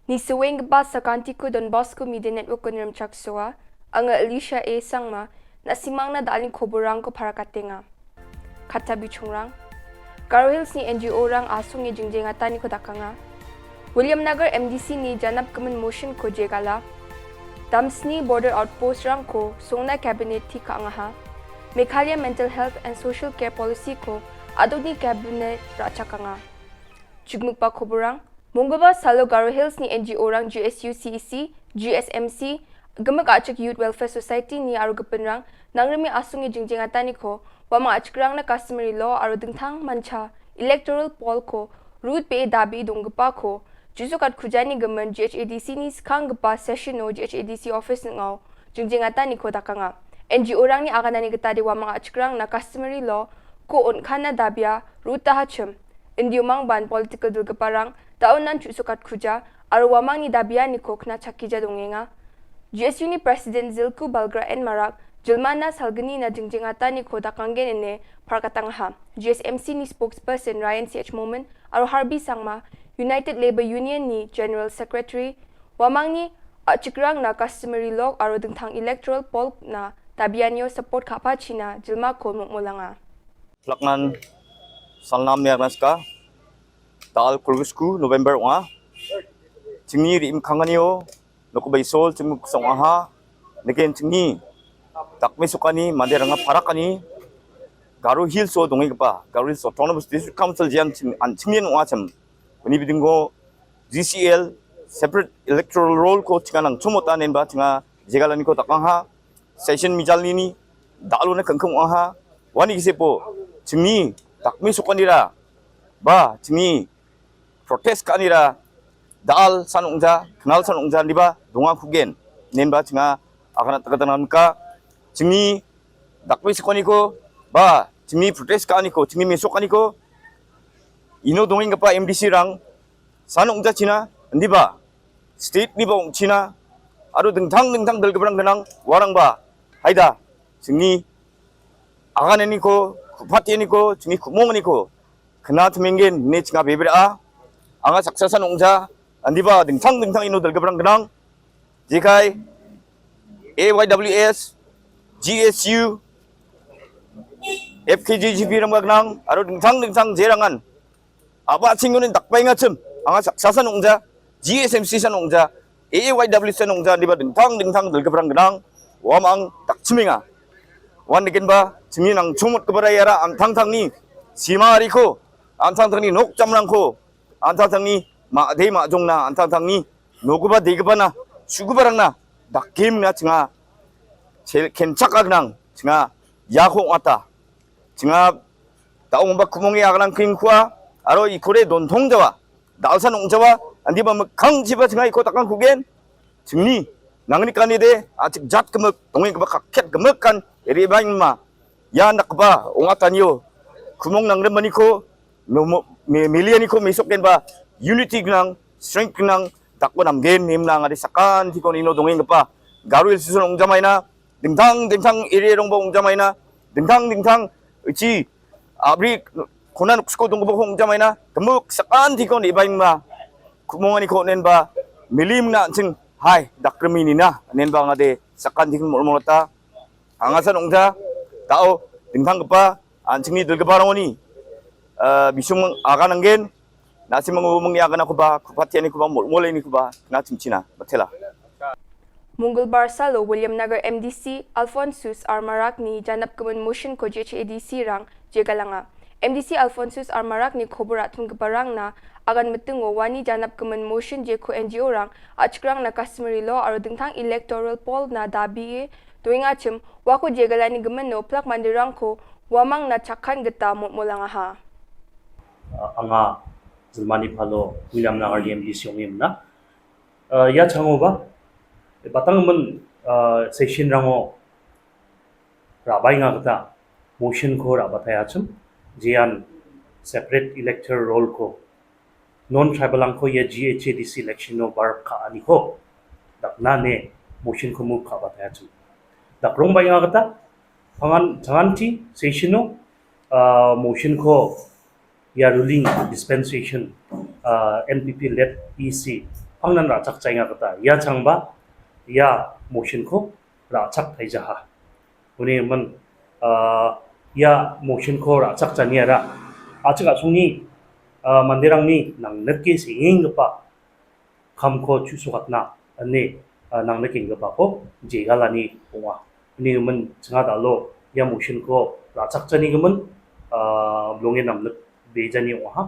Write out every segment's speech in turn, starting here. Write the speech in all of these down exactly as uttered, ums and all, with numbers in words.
Ni suenggipa sakantiko Don Bosco Media Network-on rimchaksoa, anga Alicia A Sangma, na·simangna da·alni koborrangko parakatenga. Katta bichongrang. Garo Hills-ni N G O-rang asonge jingjengataniko dakanga. Williamnagar M D C-ni janapgimin motion-ko jegala. Damsni border outpost-rangko songna cabinet-ti ka·angaha. Meghalaya Mental Health and Social Care Policy-ko adoni cabinet ra·chakanga. Chukmikba koborrang, Monggiba salo Garo Hills-ni N G O-rang G S U C E C, G S M C, Gimik A·chik Youth Welfare Society-ni aro gipinrang nangrime asonge jingjengataniko, uamang a·chikrangna customary law aro dingtang mancha electoral poll-ko rut be·e dabi donggipako, Jusukat Kujani gimin G H A D C-ni skanggipa session-o G H A D C office ning·o jingjengataniko dakanga. N G O-rangni aganani gitade uamang a·chikrangna customary law-ko on·kana dabia rutahachim. Indiomangban political dilgiparang da·onan chu·sokat kuja aro uamangni dabianiko knachakija dongenga. G S U-ni President Zilku Balgra N Marak jilmana salgnina jingjengataniko dakanggen ine parkatangaha. G S M C-ni spokesperson Ryan C H Momin aro Harbi Sangma, United Labour Union-ni General Secretary, uamangni a·chikrangna customary law aro dingtang electoral poll-na dabianio support ka·pachina jilmako mokmolanga. Plaknan salnamni agnaska, dal kurgusku November ong·a. Chingni rim kanganio nokoba Isol chingmuk song·aha. Neken chingni dakmesokani manderanga parakani Garo Hills-o dongenggipa, Garo Hills Autonomous District Council jean ching-, an chingni ong·achim. Uni bidingo G C L, separate electoral roll-ko chinga nangchomota nenba chinga jegalaniko dakangha. Session mijalnini dal·ona kangkang ong·aha. Uani gisepo chingni dakmesokanira ba chingni protest ka·anira dal san ong·ja, knal san ong·ja indiba dongakugen. Nenba chinga aganat gatana nika. Chingni dakmesokaniko ba chingni protest ka·aniko, chingni mesokaniko ino dongenggipa M D C-rang san ong·jachina indiba state-niba ong·china aro dingtang dingtang dilgiparang gnang uarangba haida chingni agananiko, ku·patianiko, chingni ku·monganiko kna timenggen ine chinga bebera·a. Anga saksa san ong·ja, indiba dingtang dingtang ino dilgiparang gnang. Jekai A Y W S, G S U, F K J G P rangba gnang aro dingtang dingtang jerangan a·bachengoni dakbaengachim, anga saksa san ong·ja, G S M C san ong·ja, A Y W san ong·ja, indiba dingtang dingtang dilgiparang gnang, uamang dakchimenga. Uan nikenba, chingni nangchongmotgipara iara an·tangtangni simariko, an·tangtangni nok jamrangko, an·tangtangni ma·de ma·jongna, an·tangtangni nogipa degipana, chugiparangna dakemna chinga sel-, kenchaka gnang, chinga iako ong·ata. Chinga da·ongba ku·monge aganangkengkua aro ikore dontongjawa, dal san ong·jawa, indiba mikkangchiba chinga iko dakangkugen. Chingni nangni kanide a·chik jatgimik, dongenggipa kakket gimikan re·baengma. Ian dakgipa ong·atanio ku·mong nangrimaniko nomo-, me-, melianiko mesokgenba unity gnang, strength gnang, dako namgen nemna angade sakantikon ino dongenggipa Garo Hills-o ong·jamaina, dingtang dingtang area-rangba ong·jamaina, dingtang dingtang uchi a·bri kona noksiko donggipako ong·jamaina, gimik sakantikon re·baengma ku·monganiko on·enba milimna an·ching hai dakriminina, on·enba angade sakantikon mol·molata. Anga san ong·ja, da·o dingtanggipa an·chingni dilgiparangoni, ah, bisong agananggen, na·simang umingni aganakoba, ku·patianikoba, mol·molenikoba, na chimchina, matela. Mongolbar salo Williamnagar M D C Alphonsus R Marakni janapgimin motion-ko G H A D C-rang jegalanga. M D C Alphonsus R Marakni kobor ra·tomgiparangna agan mitingo uani janapgimin motion jeko N G O-rang a·chikrangna customary law aro dingtang electoral poll-na dabie doengachim, uako jegalani gimino plak manderangko uamangna chakkan gita mol·molangaha. Anga jilmani palo Williamnagarni M D C ong·emna. Ah, ia changoba, batanggimin, ah, session-rango ra·baenga gita motion-ko ra·bataiachim, jean separate electoral roll-ko non-tribal-rangko ia G H A D C election-o bar ka·aniko dakna ine motion-ko move ka·bataiachim. Dakrongbaenga gita, pangan, changanti session-o, ah, motion-ko ia ruling dispensation, ah, N P P led E C pangnan ra·chakjaenga gita ia changba ia motion-ko ra·chak taijaha. Uni gimin, ah, ia motion-ko ra·chakjaniara a·chik a·songni, ah, manderangni nangnike sengenggipa kamko chu·sokatna ine, ah, nangnikenggipa jegalani ong·a. Uni gimin chinga dalo ia motion-ko ra·chakjani gimin, ah, bilongen namnikbejani ong·aha.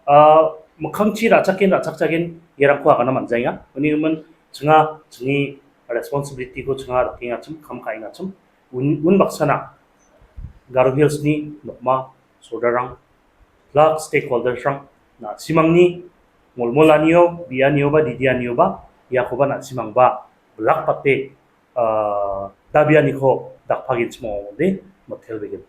Ah, mikkangchi ra·chaken ra·chakjagen iarangko agana man·jaenga. Uni gimin chinga chingni responsibility-ko chinga dakengachim, kam ka·engachim. Un-, unbaksana Garo Hills-ni nokma sordarrang, plak stakeholders-rang, na·simangni molmolanio, bianioba, didianioba, iakoba na·simangba bilakbate, ah, dabianiko dakpagenchim ong·ode mitelbegen.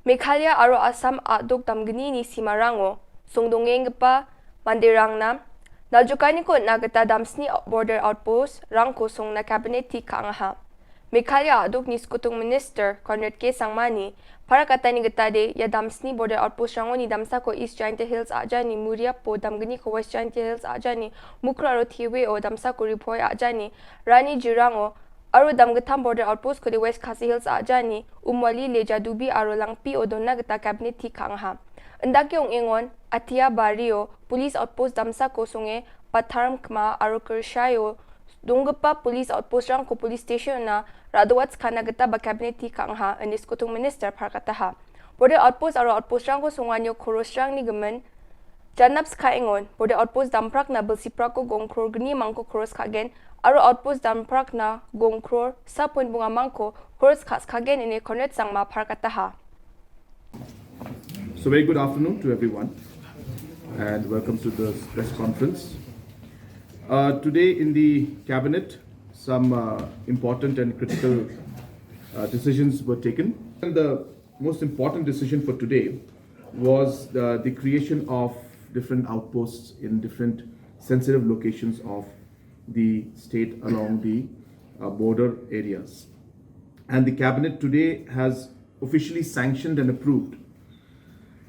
Meghalaya aro Assam a·dok damgnini simarango songdongenggipa manderangna naljokaniko on·na gita damsni border outpost-rangko songna cabinet-ti ka·angaha. Meghalaya a·dokni skotong minister Conrad K Sangmani parakatani gitade ia damsni border outpost-rangoni damsako East Jaintia Hills a·jani Muriapo, damgniko West Jaintia Hills a·jani Mukro aro Tiweo, damsako Ri Bhoi a·jani Rani Jirango, aro damgittam border outpost-kode West Khasi Hills a·jani Umwali, Lejadubi aro Langpio donna gita cabinet-ti ka·angaha. Indake ong·engon Athiabario police outpost damsako songe Patharmkma aro Kirshaio donggipa police outpost-rangko police station-ona ra·doatskana gitaba cabinet-ti ka·angaha, ine skotong minister parakataha. Border outpost aro outpost-rangko songanio khorosrangni gimin janapskaengon, border outpost damprakna bilsiprakko gong kror gni mangko khoros ka·gen aro outpost damprakna gong kror sa point bonga mangko khoros ka·skagen ine Conrad Sangma parakataha. So very good afternoon to everyone and welcome to the press conference. Uh, today in the cabinet, some uh, important and critical uh, decisions were taken. And the most important decision for today was the, the creation of different outposts in different sensitive locations of the state along the uh, border areas. And the cabinet today has officially sanctioned and approved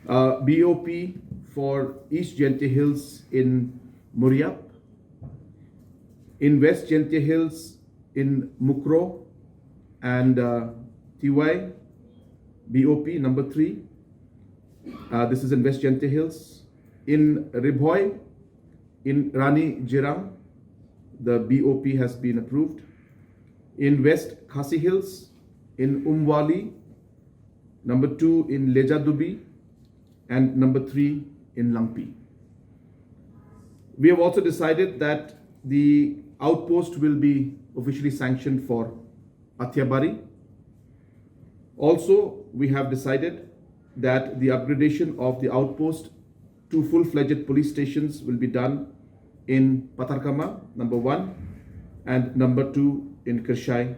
uh, B O P for East Jaintia Hills in Muriap, in West Jaintia Hills in Mukro, and uh, T Y B O P number three. Uh, this is in West Jaintia Hills. In Ri Bhoi, in Rani Jirang, the B O P has been approved. In West Khasi Hills, in Umwali, number two in Lejadubi, and number three in Langpi. We have also decided that the outpost will be officially sanctioned for Athiabari. Also, we have decided that the upgradation of the outpost to full-fledged police stations will be done in Patharkama, number one, and number two in Kirshai,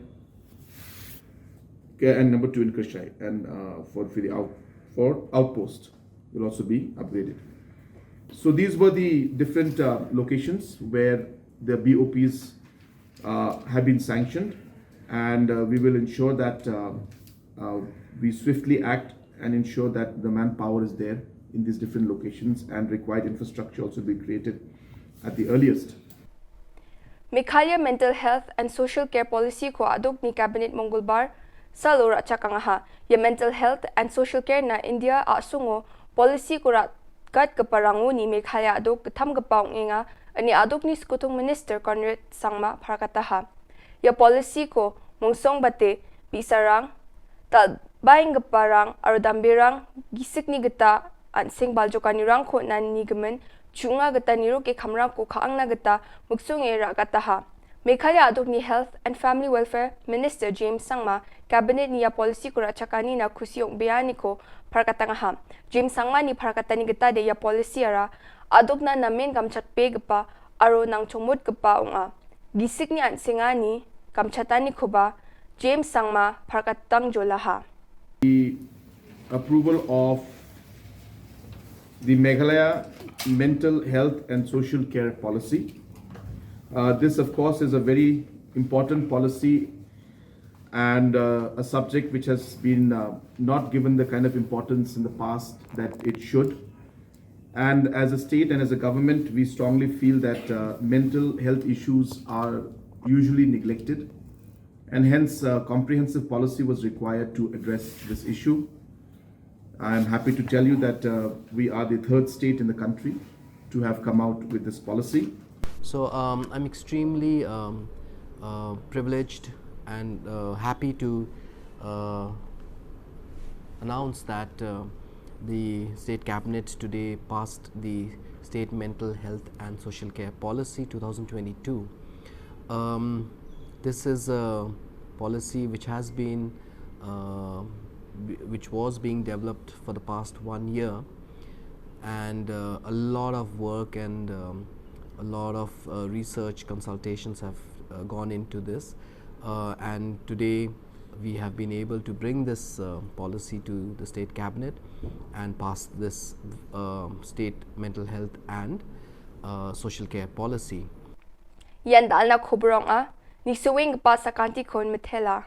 and number two in Kirshai, and uh, for, for the out, for outpost will also be upgraded. So these were the different uh, locations where the B O Ps uh, have been sanctioned, and uh, we will ensure that uh, uh, we swiftly act and ensure that the manpower is there in these different locations and required infrastructure also be created at the earliest. Meghalaya Mental Health and Social Care Policy-ko a·dokni cabinet Mongolbar salo ra·chakangaha. Ia Mental Health and Social Care-na India a·songo policy-ko ra- gatgiparangoni Meghalaya a·dok gittamgipa ong·enga, ine a·dokni skotong minister Conrad Sangma parakataha. Ia policy-ko mongsongbate bi·sarang, dal·baenggiparang aro damberang gisikni gita an·seng baljokanirangko on·ani gimin chu·nga gita niroke kamrangko ka·angna gita miksonge ra·gataha. Meghalaya a·dokni Health and Family Welfare Minister James Sangma cabinet-ni ia policy-ko ra·chakanina kusi ong·beaniko parakatangaha. James Sangmani parakatani gitade ia policy-ara a·dokna namen gamchatbegipa aro nangchongmotgipa ong·a. Gisikni an·sengani gamchatanikoba James Sangma parakatangjolaha. The approval of the Meghalaya Mental Health and Social Care Policy. Uh, this, of course, is a very important policy and uh, a subject which has been uh, not given the kind of importance in the past that it should. And as a state and as a government, we strongly feel that uh, mental health issues are usually neglected, and hence a comprehensive policy was required to address this issue. I am happy to tell you that uh, we are the third state in the country to have come out with this policy. So um, I'm extremely um, uh, privileged and uh, happy to uh, announce that uh, the state cabinet today passed the state mental health and social care policy two thousand twenty-two. Um, this is a policy which has been uh, whi- which was being developed for the past one year, and uh, a lot of work and um, a lot of uh, research consultations have uh, gone into this, uh, and today we have been able to bring this uh, policy to the state cabinet and pass this uh, state mental health and uh, social care policy. Ian dalna koborong a, nisoenggipa sakantikon mitela.